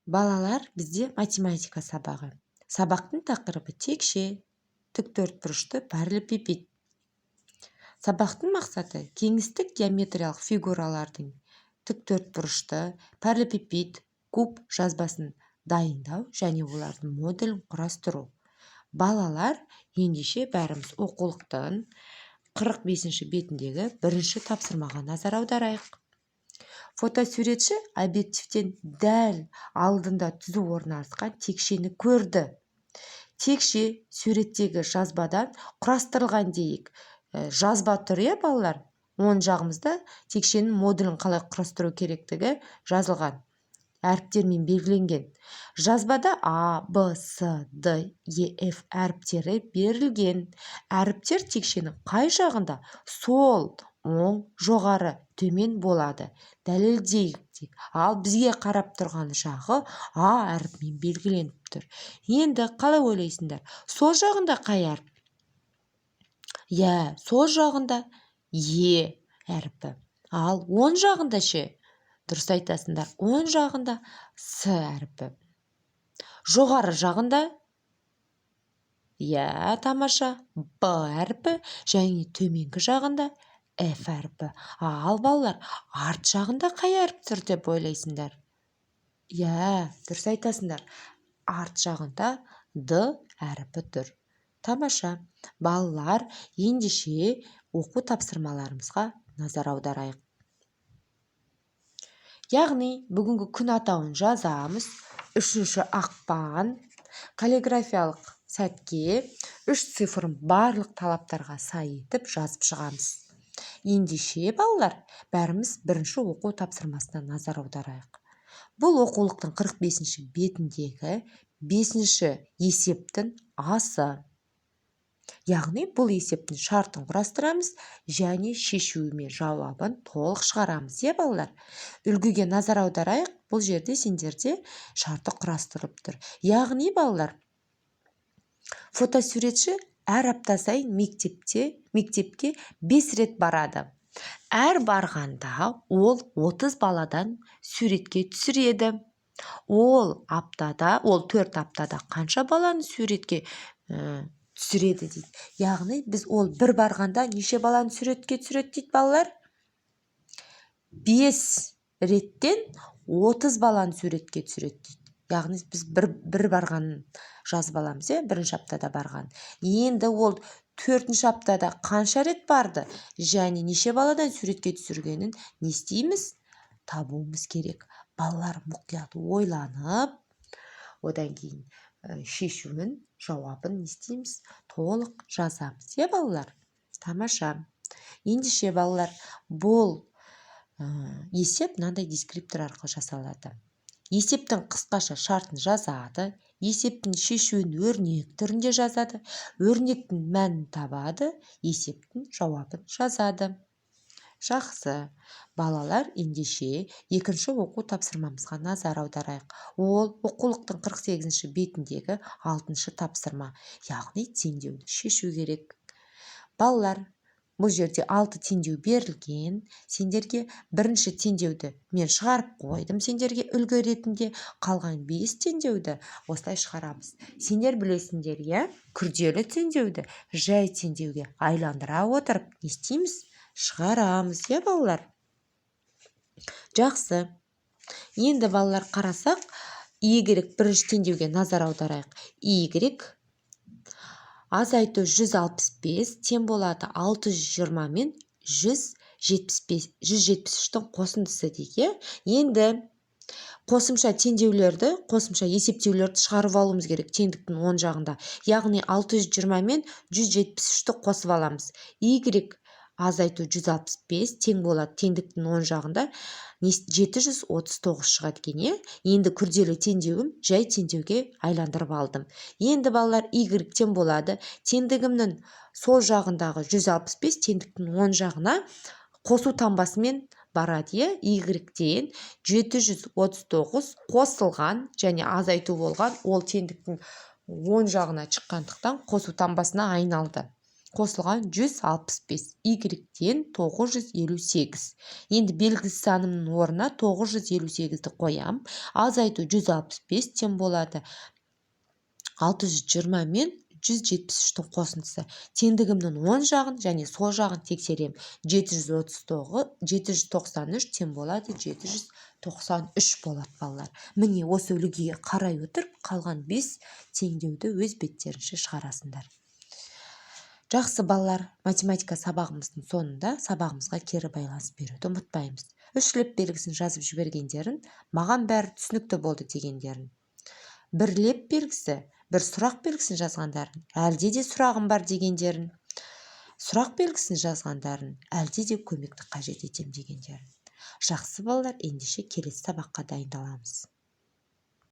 Балалар, бізде математика сабағы. Сабақтың тақырыбы: текше, тіктөртбұрышты параллелепипед. Сабақтың мақсаты: кеңістік геометриялық фигуралардың тіктөртбұрышты параллелепипед, куб жазбасын дайындау және олардың модулін құрастыру. Балалар, ендеше бәріміз оқулықтың 45 бетіндегі бірінші тапсырмаға назар аударайық. Фотосуретші объективтен дәл алдында түзу орналасқан текшені көрді. Текше суреттегі жазбадан құрастырылған дейік. Жазба тұр, иә, балалар? Оң жағымызда текшенің модулін қалай құрастыру керектігі жазылған, әріптермен белгіленген. Жазбада А, Б, С, Д, Е, Ф әріптері берілген. Әріптер текшенің қай жағында: сол, оң, жоғары, төмен болады? Дәлелдейік дейік. Ал бізге қарап тұрған жағы А әрпімен белгіленіп тұр. Енді қалай ойлайсыңдар, сол жағында қай әріп? Иә, сол жағында Е әрпі. Ал оң жағында ше? Дұрыс айтасыңдар, оң жағында С әрпі. Жоғары жағында? Иә, тамаша, Б әрпі және төменгі жағында Ф әрпі. Ал, балалар, арт жағында қай әріп тұр деп ойлайсыңдар? Иә, дұрыс айтасыңдар, арт жағында Д әрпі тұр. Тамаша! Балалар, ендеше оқу тапсырмаларымызға назар аударайық. Яғни бүгінгі күн атауын жазамыз: 3 ақпан. Каллиграфиялық сәтке үш цифрын барлық талаптарға сай етіп жазып шығамыз. Ендеше, балалар, бәріміз бірінші оқу тапсырмасына назар аударайық. Бұл оқулықтың 45 бетіндегі бесінші есептің асы. Яғни бұл есептің шартын құрастырамыз және шешуі мен жауабын толық шығарамыз, иә, балалар? Үлгіге назар аударайық. Бұл жерде сендерде шарты құрастырылып тұр. Яғни, балалар, фотосуретші әр апта сайын мектепке 5 рет барады. Әр барғанда ол 30 баладан суретке түсіреді. Ол 4 аптада қанша баланы суретке түсіреді дейді. Яғни біз ол бір барғанда неше баланы суретке түсіреді дейді, балалар? 5 реттен 30 баланы суретке түсіреді дейді. Яғни біз бір барғанын жазып аламыз, иә, бірінші аптада барған. Енді ол төртінші аптада қанша рет барды және неше баладан суретке түсіргенін не істейміз? Табуымыз керек. Балалар, мұқият ойланып, одан кейін шешуін, жауабын не істейміз? Толық жазамыз, иә, балалар? Тамаша! Ендеше, балалар, бұл есеп мынандай дескриптор арқылы жасалады. Есептің қысқаша шартын жазады, есептің шешуін өрнек түрінде жазады, өрнектің мәнін табады, есептің жауабын жазады. Жақсы, балалар, ендеше екінші оқу тапсырмамызға назар аударайық. Ол оқулықтың 48 бетіндегі алтыншы тапсырма. Яғни теңдеуді шешу керек. Балалар, бұл жерде алты теңдеу берілген сендерге. Бірінші теңдеуді мен шығарып қойдым сендерге үлгі ретінде. Қалған бес теңдеуді осылай шығарамыз. Сендер білесіңдер, иә, күрделі теңдеуді жай теңдеуге айландыра отырып не істейміз? Шығарамыз, иә, балалар? Жақсы. Енді, балалар, қарасақ, y, бірінші теңдеуге назар аударайық. Y азайту 165 тең болады 620 мен 175, 173-тің қосындысы дейік, иә? Енді қосымша теңдеулерді, қосымша есептеулерді шығарып алуымыз керек теңдіктің оң жағында. Яғни 620 мен 173-ті қосып аламыз. Y азайту 165 тең болады, теңдіктің оң жағында 739 шығады екен, иә? Енді күрделі теңдеуім жай теңдеуге айландырып алдым. Енді, балалар, y тең болады, теңдігімнің сол жағындағы 165 теңдіктің оң жағына қосу таңбасымен барады, иә? Y-тен 739 қосылған және азайту болған, ол теңдіктің оң жағына шыққандықтан, қосу таңбасына айналды. Қосылған 165 y тең 958. Енді белгісіз санымның орнына 958-ді қоям. Азайту 165 тең болады 620 мен 173-тің қосындысы. Теңдігімнің оң жағын және сол жағын тексеремін. 739, 793 тең болады 793 болады, балалар. Міне, осы үлгіге қарай отырып, қалған 5 теңдеуді өз беттерінше шығарасыңдар. Жақсы, балалар, математика сабағымыздың соңында сабағымызға кері байланыс беруді ұмытпаймыз. Үш леп белгісін жазып жібергендерін, маған бәрі түсінікті болды дегендерін, бір леп белгісі, бір сұрақ белгісін жазғандарын, әлде де сұрағым бар дегендерін, сұрақ белгісін жазғандарын, әлде де көмекті қажет етем дегендерін. Жақсы, балалар, ендеше келесі сабаққа дайындаламыз.